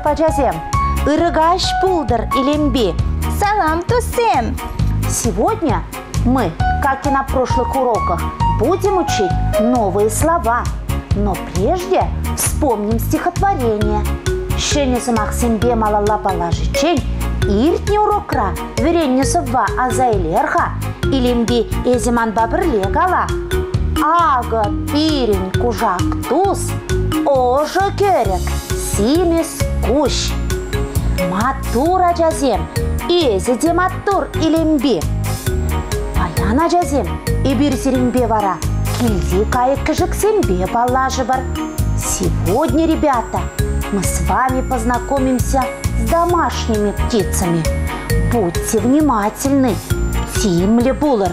Паллашатӑп, ачасем. Ырӑ каҫ пултӑр, Илемпи. Салам, туссем! Сегодня мы, как и на прошлых уроках, будем учить новые слова. Но прежде вспомним стихотворение. Ҫӗнӗ сӑмахсемпе малалла паллашиччен иртнӗ урокра вӗреннӗ сӑвва аса илер-ха. Илемпи, эсӗ манпа пӗрле кала. Акӑ пирӗн кушак тус, ӑшӑ кӗрӗк, симӗс куҫ. Маттур ачасем, эсӗ те маттур, Илемпи. Паян, ачасем, эпир сирӗнпе вара килти кайӑк-кӗшӗксемпе паллашӑпӑр. Сегодня, ребята, мы с вами познакомимся с домашними птицами. Будьте внимательны, тимлӗ пулӑр.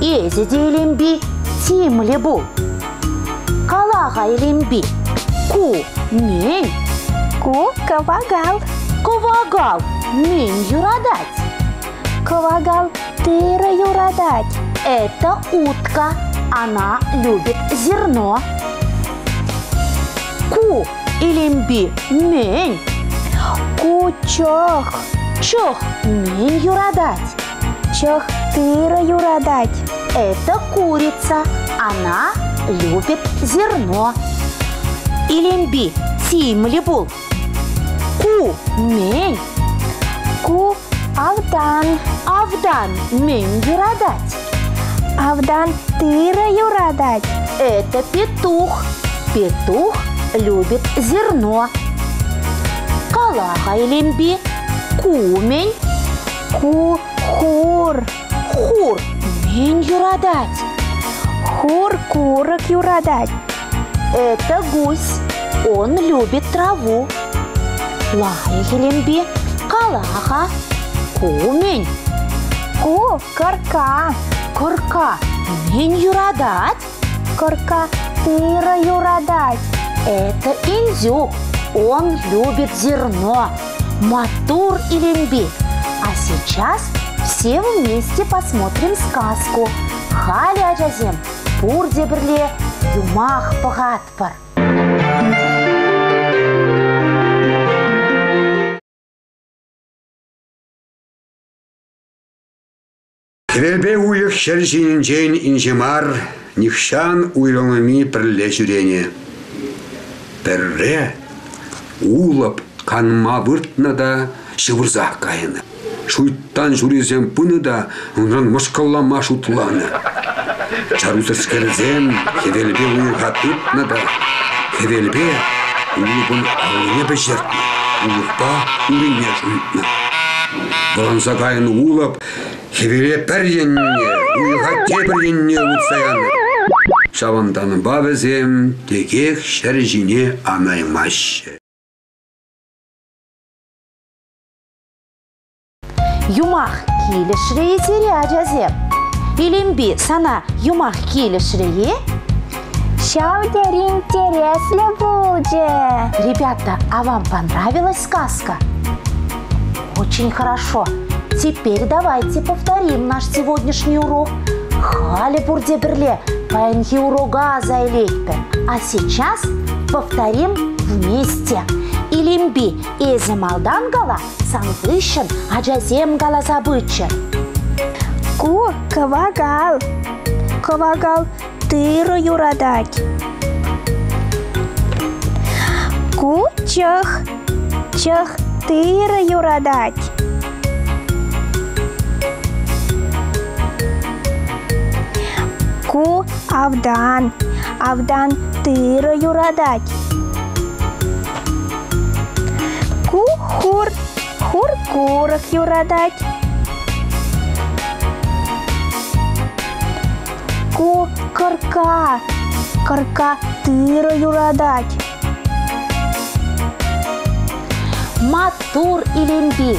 Эсӗ те, Илемпи, тимлӗ пул. Кала-ха, Илемпи, ку мӗн? Ку кӑвакал. Кӑвакал мӗн юратать? Кӑвакал тырӑ юратать. Это утка. Она любит зерно. Ку Илемпи мӗн? Ку чӑх. Чӑх мӗн юратать? Чӑх тырӑ юратать. Это курица. Она любит зерно. Илемпи, тимлӗ пул. Ку мӗн? Ку автан. Автан мӗн юратать? Автан тырӑ юратать. Это петух. Петух любит зерно. Кала-ха, Илемпи, ку мӗн? Ку хур. Хур мӗн юратать? Хур курӑк юратать. Это гусь. Он любит траву. Лайӑх Илемпи, кала-ха, ку мӗн? Ку кӑрка. Кӑрка мӗн юратать? Кӑрка тырӑ юратать. Это индюк. Он любит зерно. Маттур Илемпи. А сейчас все вместе посмотрим сказку. Халӗ, ачасем, пурте пӗрле юмах пӑхатпӑр. Хӗвелпе уйӑх ҫӗр ҫийӗнчен инҫе мар, нихҫан уйрӑлми пӗрле ҫӳренӗ. Пӗрре Улӑп канма выртнӑ та ҫывӑрсах кайнӑ. Шуйттан ҫурисем пынӑ та унран мӑшкӑллама шутланӑ. Чарусӑрскерсем хӗвелпе уйӑха тытнӑ та хӗвелпе Улӑпӑн аллине пӗҫертнӗ, Улӑппа урине шӑнтнӑ. Вӑранса кайнӑ Улӑп Хӗвеле пӗр енне, уйӑха тепӗр енне утса янӑ. Ҫавӑнтанпа вӗсем текех ҫӗр ҫине анаймаҫҫӗ. Юмах килӗшрӗ-и сире, ачасем? Илемпи, сана юмах килӗшрӗ-и? Ҫав тери интереслӗ пулчӗ. Ребята, а вам понравилась сказка? Очень хорошо. Теперь давайте повторим наш сегодняшний урок. Халӗ пурте пӗрле паянхи урока аса илетпӗр. А сейчас повторим вместе. Илемпи, эсӗ малтан кала, сан хыҫҫӑн ачасем каласа пыччӑр. Ку кӑвакал. Кӑвакал тырӑ юратать. Ку чӑх. Чӑх тырӑ юратать. Ку автан. Автан тырӑ юратать. Ку хур. Хур курӑк юратать. Ку кӑрка. Кӑрка тырӑ юратать. Маттур Илемпи,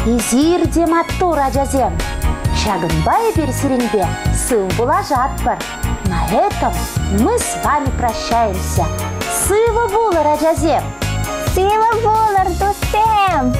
эсир те маттур, ачасем. Ҫакӑнпа эпир сирӗнпе сыв пулашатпӑр. На этом мы с вами прощаемся. Сывӑ пулӑр, ачасем! Сывӑ пулӑр, туссем!